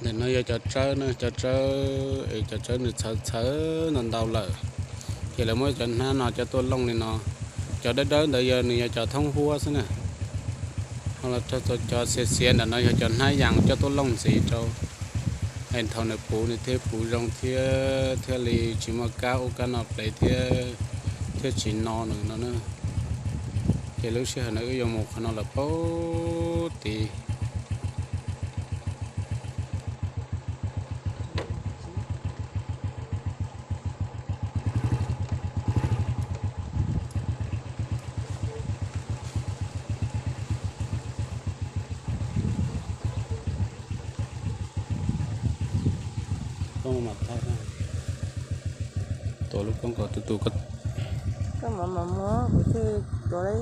Ntawm no yog cov tsawb na, cov tsawb es cov tsawb nws txhawv txhawv ntau ntau lawm, ces lawv muab cov hnab no coj tuaj looj li no. Cov dawb dawb ntawd yog nws yog cov thoob huab xwb na. Ho los rau cov xiav xiav ntawm no yog cov hnab yas coj tuaj looj ntxiv rau, es thaum nws puv nws thiaj puv zoo thiab thiaj li tsis muaj kab ub kab no plev thiab, thiab tsis no nws no na. Ces lub sij hawm no wb yuav mus qhov no lawm puag tid. Koob mas thaij, tuav lub koob kom tus tus koj, koj mam mam muab kuv thiaj tuav.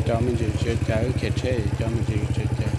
Cov me ntsis tsis ua cas, wb khiav tsheb cov me ntsis tsis ua cas.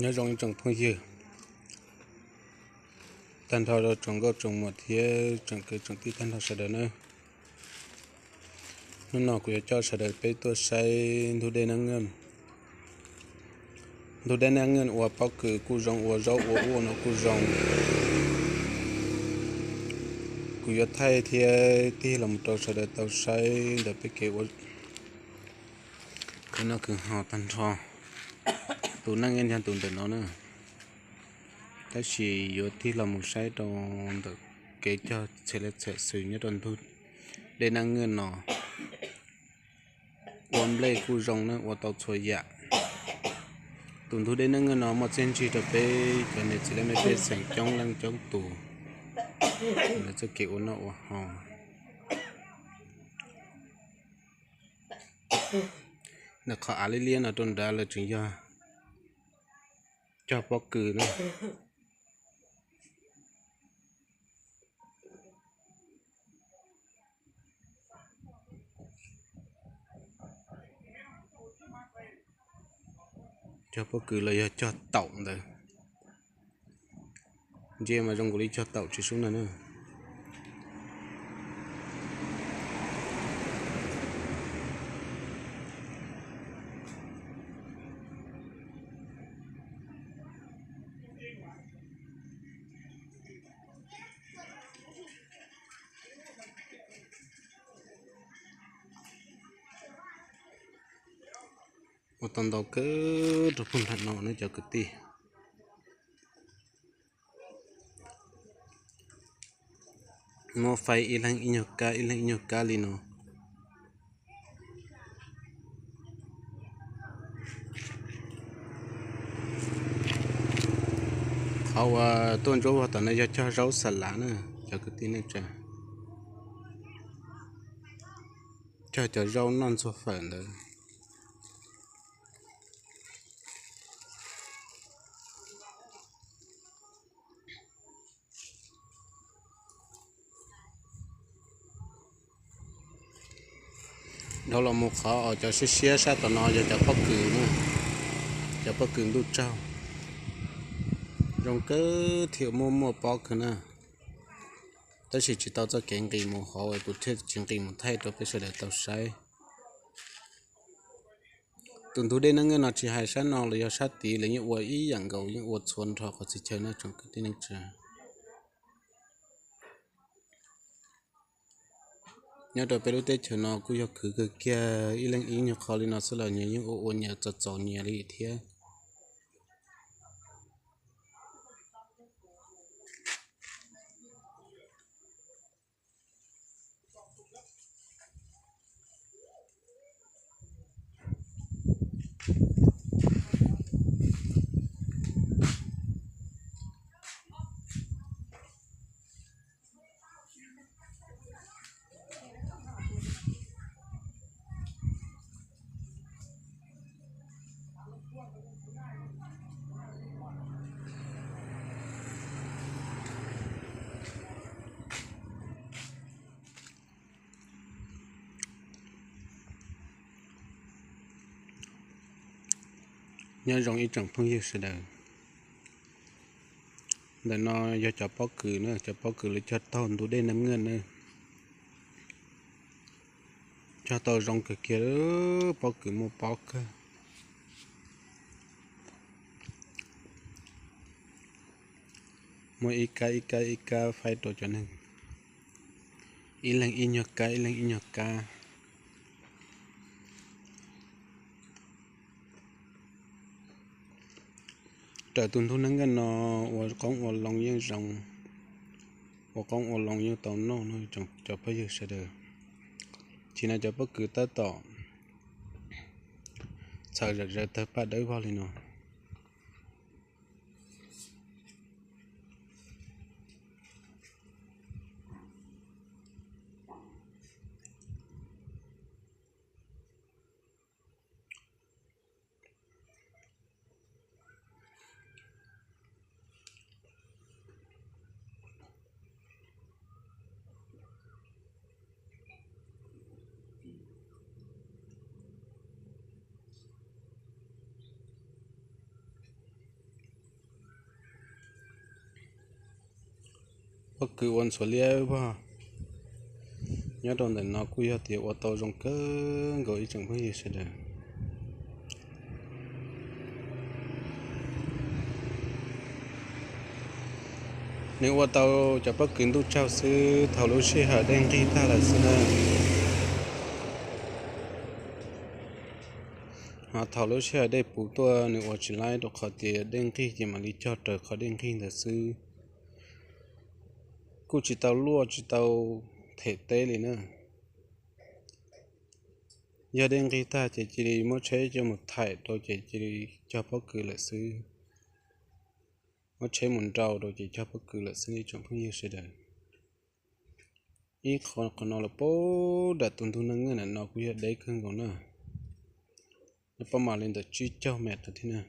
Nyob zoo ib tsoom phooj ywg, tag nrho rau tsoom nkauj tsoom muam thiab tsoom kwv tsoom tij tag nrho sawv daws nawb. Hnub no kuv yuav coj sawv daws peb tuaj saib ntug dej Nab Nkeej. Ntug dej Nab Nkeej ua pob kws kuj zoo, ua zaub ua ub ua no kuj zoo. Kuv yuav thaij thiab tig los mus rau sawv daws tau saib ntawm peb kev ua. Khwv noj khwv haus tag nrho, tus Nab Nkeej yog tus ntawm no na. Tab sis yuav tig los mus saib rau ntawm kev cog txhia li txhia xwm nyob rau ntug dej Nab Nkeej no. Ua nplej kuj zoo na, ua tau txhua yam. Tus ntug dej Nab Nkeej no muaj txiaj ntsig rau peb cov niam txiv laj mej pej xeem coob leej coob tus, lawv txoj kev ua noj ua haus. Nws qhov av liab liab no rau nrad lawv tseem yog cog pob kws na. Cog pob kws los yog cog taum ntawd. Ntsia mas zoo nkaus li cog taum tsis sub na na. Ua tau ntau kawg rau puag nram no ne cov kwv tij. Muab faib ib leeg ib nyuag kab ib leeg ib nyuag kab li no. Qhov uas tuaj ntsuab vog tom no yog cog zaub xa lav na cov kwv tij neej tsa. Cog cov zaub noj ntxuag fawm ntawd. Dhau los mus qhov uas cov siab siab sab tom no yog cov pob kws na, cov pob kws ntuj tsaug. Zoo kawg thiab muaj muaj pob kawg na. Tab sis tsis tau txoj kev nqis mus hauv es kuv thiaj tsis nqis mus thaij rau peb sawv daws tau saib. Tus ntug dej Nab Nkeej no tsis hais sab no los yog sab tid los yeej ua ib yam nkaus, yeej ua txhua nrho qhov txhia chaw no tsoom kwv tij neej tsa. Nyob rau peb lub teb chaws no kuj yog khwv kawg kiag, ib leeg ib nyuag qho li no xwb los nyias yeej ua ua nyias txaus txaus nyias li thiab. Nyob zoo ib tsoom phooj ywg sawv daws. Ntawm no yog cov pob kws na, cov pob kws lawv cog taug ntug dej Nab Naj na. Cog tau zoo kawg kiag, pob kws muaj pob kawg. Muaj ib kab ib kab ib kab faib rau cov neeg, ib leeg ib nyuag kab ib leeg ib nyuag kab. Raws tus ntug neeb nkeej no ua qoob ua loo yeej zoo, ua qoob ua loo yeej tau noj no cov phooj ywg sawv daws. Tsim no cov pob kws tab tom txhawm zom zaws tawg paj dawb vog li no. Pob kws ua ntxhuav liab vog. Nyob rau ntawm no kuj yog tias ua tau zoo kawg nkaus ib tsoom phooj ywg sawv daws. Nws ua tau cov pob kws ntuj tsaug xwb, thaum lub sij hawm dej nqig tag lawm xwb na. Ho thaum lub sij hawm dej puv tuaj nws ua tsis laib rau qhov tias dej nqig ces mam li cog raws qhov dej nqig ntawd xwb. Kuj tsis tau luaj tsis tau them teb li na. Yog dej nqig tag ces cia li muab tsheb coj mus thaim rau ces cia li cog pob kws lawm xwb. Muab tsheb mus nrau rau ces cog pob kws lawm xwb ib tsoom phooj ywg sawv daws. Ib qho qhov no los puag nram tus ntug neej nkeej ntawm no kuj yog deb kawg nkaus na. Nyob pob mas li ntawm tsib caug mev no thiab na.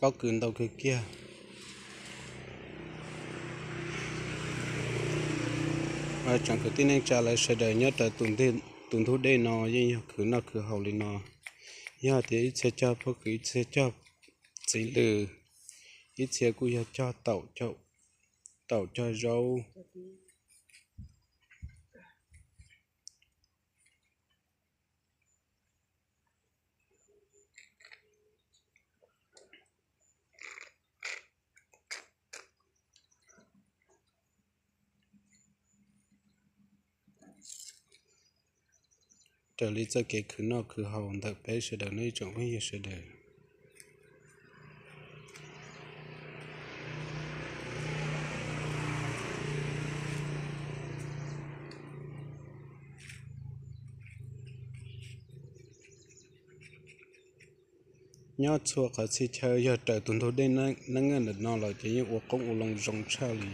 Pob kws ntau kawg kiag. Tsoom kwv tij neej tsa lawv sawv daws nyob rau tus ntug dej no yeej yog khwv noj khwv haus li no. Yog tias ib txhia cog pob kws, ib txhia cog txiv lws, ib txhia kuj yog cog taum cog zaub. Raws li txoj kev khwv noj khwv haus ntawm peb sawv daws no ib tsoom phooj ywg sawv daws. Nyob txhua qhov txhia chaw yog raws tus ntug dej neeb nkeej ntawm no lawm ces yeej ua qoob ua loo zoo tshaj li.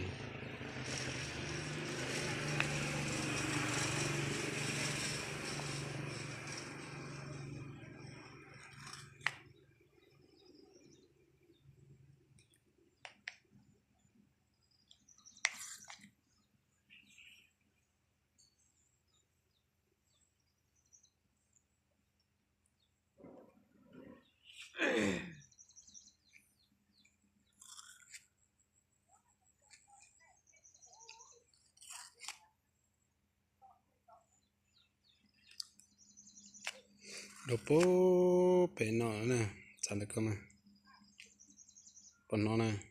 Dua pem no na, txav ntawm ko mas, pom no na.